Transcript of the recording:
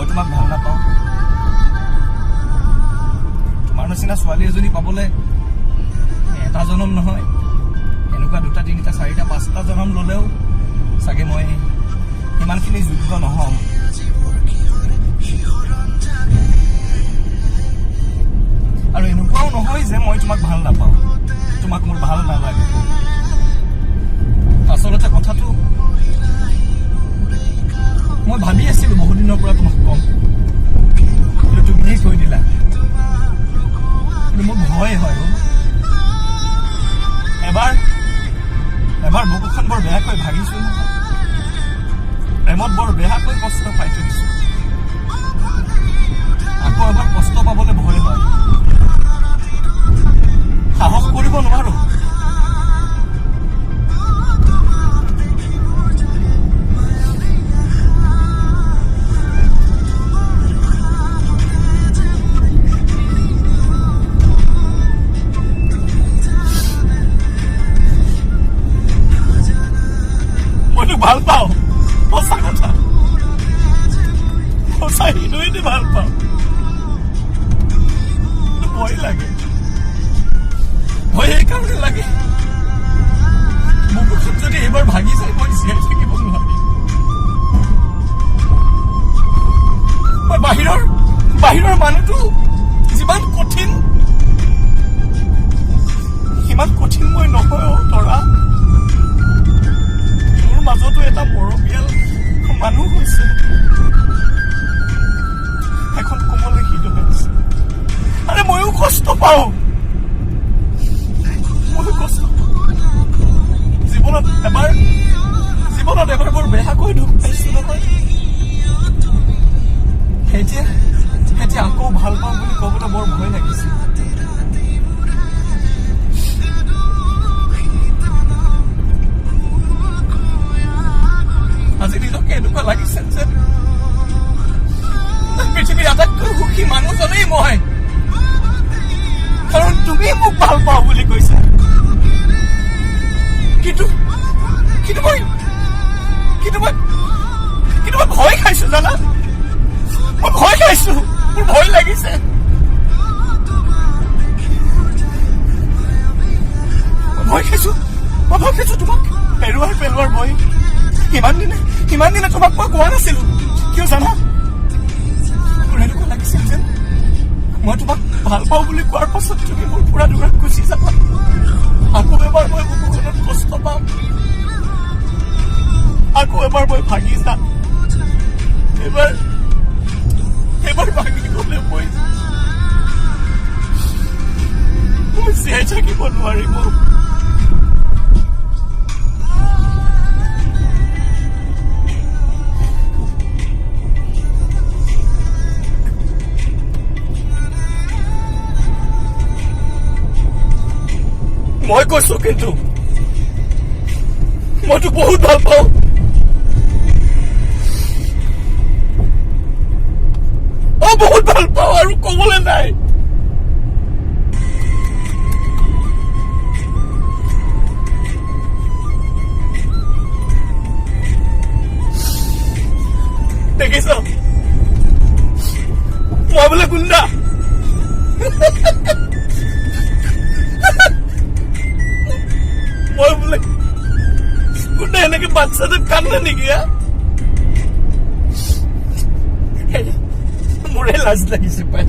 মই তোমাক ভাল নাপাওঁ। তোমাৰ নিচিনা ছোৱালী এজনী পাবলৈ এটা জনম নহয়, এনেকুৱা দুটা, তিনিটা, চাৰিটা, পাঁচটা জনম ললেও চাগে মই সিমানখিনি যোগ্য নহ'ম। আৰু এনেকুৱাও নহয় যে মই তোমাক ভাল নাপাওঁ, তোমাক মোৰ ভাল নালাগে। আচলতে কথাটো মই ভাবি আছিলো বহুদিনৰ পৰা তোমাক কম, কিন্তু তুমিয়েই কৈ দিলা। কিন্তু মোৰ ভয় হয় অ'। এবাৰ এবাৰ বুকুখন বৰ বেয়াকৈ ভাগিছো নহয়। প্ৰেমত বৰ বেয়াকৈ কষ্ট পাই থৈছো। আকৌ এবাৰ কষ্ট পাবলৈ ভয় হয়, সাহস কৰিব নোৱাৰো। মই তোক ভাল পাওঁ, সঁচা কথা, সঁচা হৃদয়তে ভাল পাওঁ। কিন্তু ভয় লাগে। ভয় সেইকাৰণে লাগে, বুকুখন যদি এইবাৰ ভাগি যায়, মই জীয়াই থাকিব নোৱাৰিম। মই বাহিৰৰ বাহিৰৰ মানুহটো যিমান কঠিন, সিমান কঠিন মই নহয় অ' তৰা। মোৰ মাজতো এটা মৰমীয়াল মানুহ হৈছে, এখন কোমল হৃদয় আছে। আৰে, ময়ো কষ্ট পাওঁ, ময়ো কষ্ট পাওঁ। জীৱনত এবাৰ বৰ বেয়াকৈ দুখ পাইছো নহয়। এতিয়া এতিয়া আকৌ ভাল পাওঁ বুলি ক'বলৈ বৰ ভয় লাগিছে। আজি নিজকে এনেকুৱা লাগিছে যে পৃথিৱীৰ আটাইতকৈ সুখী মানুহজনেই মই, কাৰণ তুমি মোক ভাল পাওঁ বুলি কৈছা। কিন্তু কিন্তু মই কিন্তু মই কিন্তু মই ভয় খাইছো জানা, মই ভয় খাইছো, মোৰ ভয় লাগিছে। মই ভয় খাইছো, মই ভয় খাইছো তোমাক পেলোৱাৰ ভয়। ইমান দিনে তোমাক মই কোৱা নাছিলো, কিয় জানা? মোৰ এনেকুৱা লাগিছিল যেন মই তোমাক ভাল পাওঁ বুলি কোৱাৰ পাছত তুমি মোৰ পৰা দূৰত গুচি যাবা, আকৌ এবাৰ মই বুকুখনত কষ্ট পাম, আকৌ এবাৰ মই ভাগি যাম। এবাৰ এবাৰ ভাগি গলে মই জীয়াই থাকিব নোৱাৰিম। মই কৈছো কিন্তু মই তোক বহুত ভাল পাওঁ। অ, বহুত ভাল পাওঁ আৰু কবলৈ নাই। দেখিছ, মই বোলে গুণ্ডা। মই বোলে গুণ্ডা, এনেকে বাচ্ছাটো কান্দে নেকি হা? মোৰে লাজ লাগিছে পাই।